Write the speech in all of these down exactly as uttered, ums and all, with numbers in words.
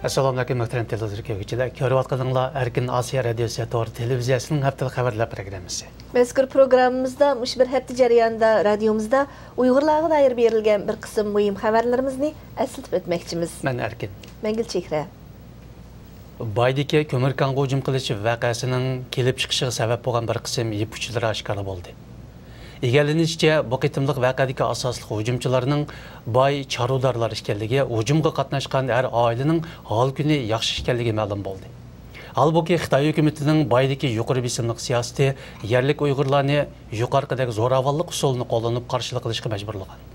ئەسسالامۇئەلەيكۇم، مۆھتەرەم تېلېۋىزور كۆرگۈچىلەر. كۆرۈۋاتقىنىڭلار ئەركىن ئاسىيا رادىيوسى تور تېلېۋىزىيەسىنىڭ ھەپتىلىك خەۋەرلەر پروگراممىسى. مەزكۇر پروگراممىمىزدا مۇشۇ بىر ھەپتە جەريانىدا رادىيومىزدا ئۇيغۇرلارغا دائىر بېرىلگەن بىر قىسىم مۇھىم خەۋەرلىرىمىزنى ئەسلىتىپ ئۆتمەكچىمىز. مەن ئەركىن. مەن گۈلچېھرە. بايدىكى كۆمۈر كانغا ھۇجۇم قىلىش ۋەقەسىنىڭ كېلىپ چىقىشىغا سەۋەب بولغان بىر قىسىم يىپ ئۇچلىرى ئاشكارا بولدى. ئىگىلىنىشىچە، بۇ قېتىملىق ۋەقەدىكى ئاساسلىق ھۇجۇمچىلارنىڭ باي چارۋىدارلار ئىكەنلىكى، ھۇجۇمغا قاتناشقان ھەر ئائىلىنىڭ ھال-كۈنى ياخشى ئىكەنلىكى مەلۇم بولدى. ھالبۇكى، خىتاي ھۆكۈمىتىنىڭ بايدىكى يۇقىرى بېسىملىق سىياسىتى يەرلىك ئۇيغۇرلارنى يۇقىرىقىدەك زوراۋانلىق ئۇسۇلىنى قوللىنىپ قارشىلىق قىلىشقا مەجبۇرلىغان.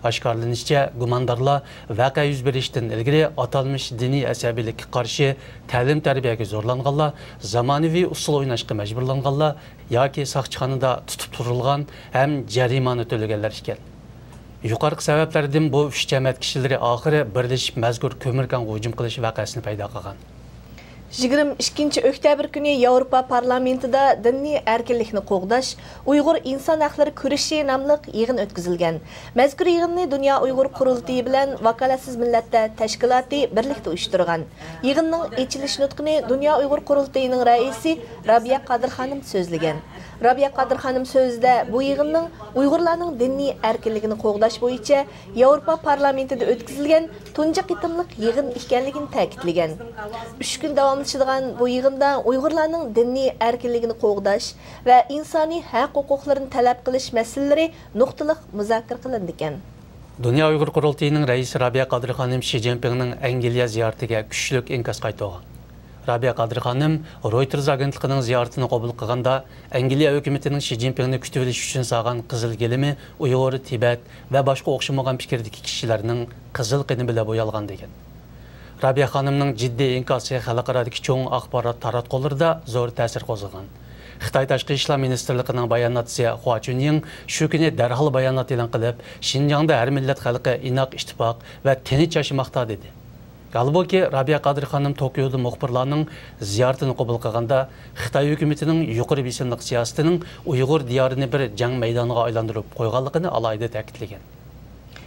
ئاشكارىلىنىشىچە، گۇماندارلار ۋەقە يۈز بېرىشتىن ئىلگىرى ئاتالمىش دىنىي ئەسەبىيلىككە قارشى تەلىم-تەربىيەگە زورلانغانلار، زامانىۋى ئۇسسۇل ئويناشقا مەجبۇرلانغانلار ياكى ساقچىخانىدا تۇتۇپ تۇرۇلغان ھەم جەرىمانە تۆلىگەنلەر ئىكەن. يۇقىرىقى سەۋەبلەردىن بۇ ئۈچ جەمەت كىشىلىرى ئاخىرى بىرلىشىپ مەزكۇر كۆمۈر كانغا ھۇجۇم قىلىش ۋەقەسىنى پەيدا قىلغان. يىگىرمە ئىككىنچى ئۆكتەبىر كۈنى ياۋروپا پارلامېنتىدا دىنىي ئەركىنلىكنى قوغداش، ئۇيغۇر ئىنسان ھەقلىرى كۈرىشى ناملىق يىغىن ئۆتكۈزۈلگەن. مەزكۇر يىغىننى دۇنيا ئۇيغۇر قۇرۇلتىيى بىلەن ۋاكالەتسىز مىللەتلەر تەشكىلاتى بىرلىكتە ئۇيۇشتۇرغان. يىغىننىڭ ئېچىلىش نۇتقىنى دۇنيا ئۇيغۇر قۇرۇلتىيىنىڭ رەئىسى رابىيە قادىر خانىم سۆزلىگەن. رابىيە قادىر خانىم سۆزىدە بۇ يىغىننىڭ ئۇيغۇرلارنىڭ دىنىي ئەركىنلىكىنى قوغداش بويىچە ياۋروپا پارلامېنتىدا ئۆتكۈزۈلگەن تۇنجى قېتىملىق يىغىن ئىكەنلىكىنى تەكىتلىگەن. ئۈچ كۈن داۋاملىشىدىغان بۇ يىغىندا ئۇيغۇرلارنىڭ دىنىي ئەركىنلىكىنى قوغداش ۋە ئىنسانىي ھەق-ھوقۇقلىرىنى تەلەپ قىلىش مەسىلىلىرى نۇقتىلىق مۇزاكىرە قىلىنىدىكەن. دۇنيا ئۇيغۇر قۇرۇلتىيىنىڭ رەئىسى رابىيە قادىر خانىم شى جىنپىڭنىڭ ئەنگلىيە زىيارىتىگە كۈچلۈك ئىنكاس قايتۇرغان. رابىيە قادىر خانىم رويتېرز ئاگېنتلىقىنىڭ زىيارىتىنى قوبۇل قىلغاندا، ئەنگلىيە ھۆكۈمىتىنىڭ شى جىنپىڭنى كۈتۈۋېلىش ئۈچۈن سالغان قىزىل گىلىمى ئۇيغۇر، تىبەت ۋە باشقا ئوخشىمىغان پىكىردىكى كىشىلەرنىڭ قىزىل قېنى بىلەن بويالغان، دېگەن. رابىيە خانىمنىڭ جىددىي ئىنكاسى خەلقئارادىكى چوڭ ئاخبارات تاراتقۇلىرىدا زور تەسىر قوزغىغان. خىتاي تاشقى ئىشلار مىنىستىرلىقىنىڭ باياناتچىسى خۇا چۈنيىڭ شۇ كۈنى دەرھال بايانات ئېلان قىلىپ، شىنجاڭدا ھەر مىللەت خەلقى ئىناق، ئىتتىپاق ۋە تىنچ ياشىماقتا، دېدى. ھالبۇكى، رابىيە قادىر خانىم توكيودا مۇخبىرلارنىڭ زىيارىتىنى قوبۇل قىلغاندا، خىتاي ھۆكۈمىتىنىڭ يۇقىرى بېسىملىق سىياسىتىنىڭ ئۇيغۇر دىيارىنى بىر جەڭ مەيدانىغا ئايلاندۇرۇپ قويغانلىقىنى ئالاھىدە تەكىتلىگەن.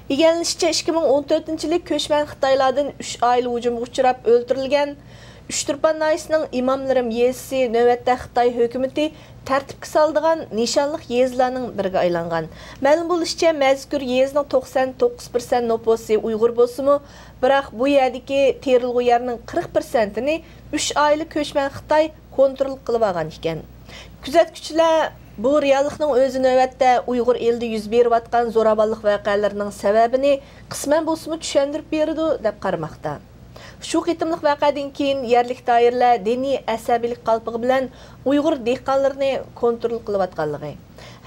ئىگىلىنىشىچە، ئىككى مىڭ ئون تۆتىنچى يىلى كۆچمەن خىتايلاردىن ئۈچ ئائىلە ھۇجۇمغا ئۇچراپ ئۆلتۈرۈلگەن ئۇچتۇرپان ناھىيەسىنىڭ ئىماملىرىم يېزىسى نۆۋەتتە خىتاي ھۆكۈمىتى تەرتىپكە سالىدىغان نىشانلىق يېزىلارنىڭ بىرىگە ئايلانغان. مەلۇم بولۇشىچە، مەزكۇر يېزىنىڭ توقسان توققۇز پىرسەنت نوپۇسى ئۇيغۇر بولسىمۇ، بىراق بۇ يەردىكى تېرىلغۇ يەرنىڭ قىرىق پىرسەنتىنى ئۈچ ئائىلە كۆچمەن خىتاي كونترول قىلىۋالغان ئىكەن. كۆزەتكۈچىلەر بۇ رېئاللىقنىڭ ئۆزى نۆۋەتتە ئۇيغۇر ئېلىدە يۈز بېرىۋاتقان زوراۋانلىق ۋەقەلىرىنىڭ سەۋەبىنى قىسمەن بولسىمۇ چۈشەندۈرۈپ بېرىدۇ، دەپ قارىماقتا. شۇ قېتىملىق ۋەقەدىن كېيىن يەرلىك دائىرىلەر دىنىي ئەسەبىيلىك قالپىقى بىلەن ئۇيغۇر دېھقانلىرىنى كونترول قىلىۋاتقانلىقى،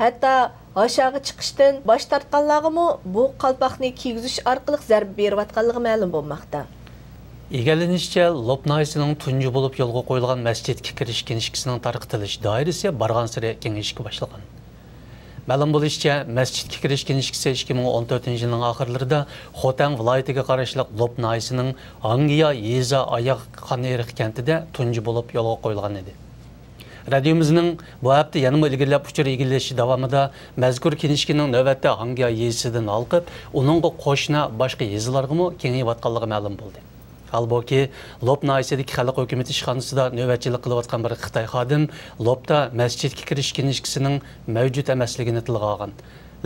ھەتتا ھاشاغا چىقىشتىن باش تارتقانلارغىمۇ بۇ قالپاقنى كىيگۈزۈش ئارقىلىق زەربە بېرىۋاتقانلىقى مەلۇم بولماقتا. ئىگىلىنىشىچە، لوپ ناھىيەسىنىڭ تۇنجى بولۇپ يولغا قويۇلغان مەسچىتكە كىرىش كىنىشكىسىنىڭ تارقىتىلىش دائىرىسى بارغانسېرى كېڭىيىشكە باشلىغان. مەلۇم بولۇشىچە، مەسچىتكە كىرىش كىنىشكىسى ئىككى مىڭ ئون تۆتىنچى يىلنىڭ ئاخىرلىرىدا خوتەن ۋىلايىتىگە قاراشلىق لوپ ناھىيەسىنىڭ ھاڭگىيا يېزا ئاياغ خانئېرىق كەنتىدە تۇنجى بولۇپ يولغا قويۇلغان ئىدى. رادىيومىزنىڭ بۇ ھەپتە يەنىمۇ ئىلگىرىلەپ ئۇچۇر ئىگىلىشى داۋامىدا مەزكۇر كىنىشكىنىڭ نۆۋەتتە ھاڭگىيا يېزىسىدىن ھالقىپ، ئۇنىڭغا قوشنا باشقا يېزىلارغىمۇ كېڭىيىۋاتقانلىقى مەلۇم بولدى. ھالبۇكى، لوپ ناھىيەسىدىكى خەلق ھۆكۈمىتى ئىشخانىسىدا نۆۋەتچىلىك قىلىۋاتقان بىر خىتاي خادىم لوپتا مەسچىتكە كىرىش كىنىشكىسىنىڭ مەۋجۇت ئەمەسلىكىنى تىلغا ئالغان.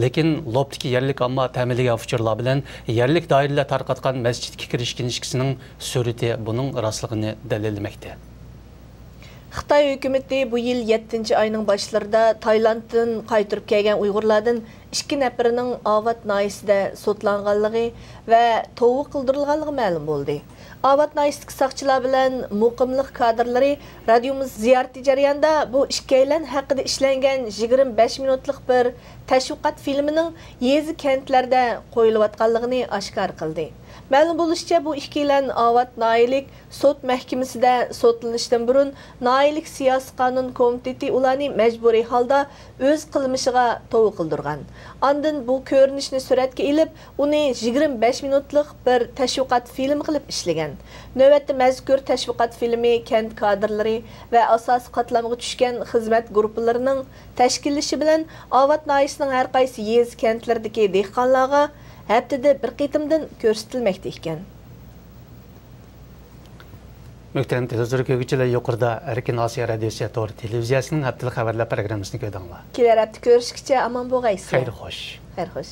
لېكىن لوپتىكى يەرلىك ئامما تەمىنلىگەن ئۇچۇرلار بىلەن يەرلىك دائىرىلەر تارقاتقان مەسچىتكە كىرىش كىنىشكىسىنىڭ سۈرىتى بۇنىڭ راستلىقىنى دەلىللىمەكتە. خىتاي ھۆكۈمىتى بۇ يىل يەتتىنچى ئاينىڭ باشلىرىدا تايلاندتىن قايتۇرۇپ كەلگەن ئۇيغۇرلاردىن ئىككى نەپىرىنىڭ ئاۋات ناھىيەسىدە سوتلانغانلىقى ۋە توۋا قىلدۇرۇلغانلىقى مەلۇم بولدى. ئاۋات ناھىيەسىدىكى ساقچىلار بىلەن مۇقىملىق كادىرلىرى رادىيومىز زىيارىتى جەريانىدا بۇ ئىككىيلەن ھەققىدە ئىشلەنگەن يىگىرمە بەش مىنۇتلۇق بىر تەشۋىقات فىلىمىنىڭ يېزا، كەنتلەردە قويۇلۇۋاتقانلىقىنى ئاشكارا قىلدى. مەلۇم بولۇشىچە، بۇ ئىككىيلەن ئاۋات ناھىيەلىك سوت مەھكىمىسىدە سوتلىنىشتىن بۇرۇن، ناھىيەلىك سىياسىي قانۇن كومىتېتى ئۇلارنى مەجبۇرىي ھالدا ئۆز قىلمىشىغا توۋا قىلدۇرغان. ئاندىن بۇ كۆرۈنۈشنى سۈرەتكە ئېلىپ، ئۇنى يىگىرمە بەش مىنۇتلۇق بىر تەشۋىقات فىلىمى قىلىپ ئىشلىگەن. نۆۋەتتە مەزكۇر تەشۋىقات فىلىمى كەنت كادىرلىرى ۋە ئاساسىي قاتلامغا چۈشكەن خىزمەت گۇرۇپپىلىرىنىڭ تەشكىللىشى بىلەن ئاۋات ناھىيەسىنىڭ ھەر قايسى يېزا، كەنتلىرىدىكى دېھقانلارغا ھەپتىدە بىر قېتىمدىن كۆرسىتىلمەكتە ئىكەن. مۆھتەرەم تېلېۋىزور كۆرگۈچىلەر، يۇقىرىدا ئەركىن ئاسىيا رادىيوسى تور تېلېۋىزىيەسىنىڭ ھەپتىلىك خەۋەرلەر پروگراممىسىنى كۆردۈڭلار. كېلەر ھەپتە كۆرۈشكىچە ئامان بولغايسىلەر. خەير خوش. خەير خوش.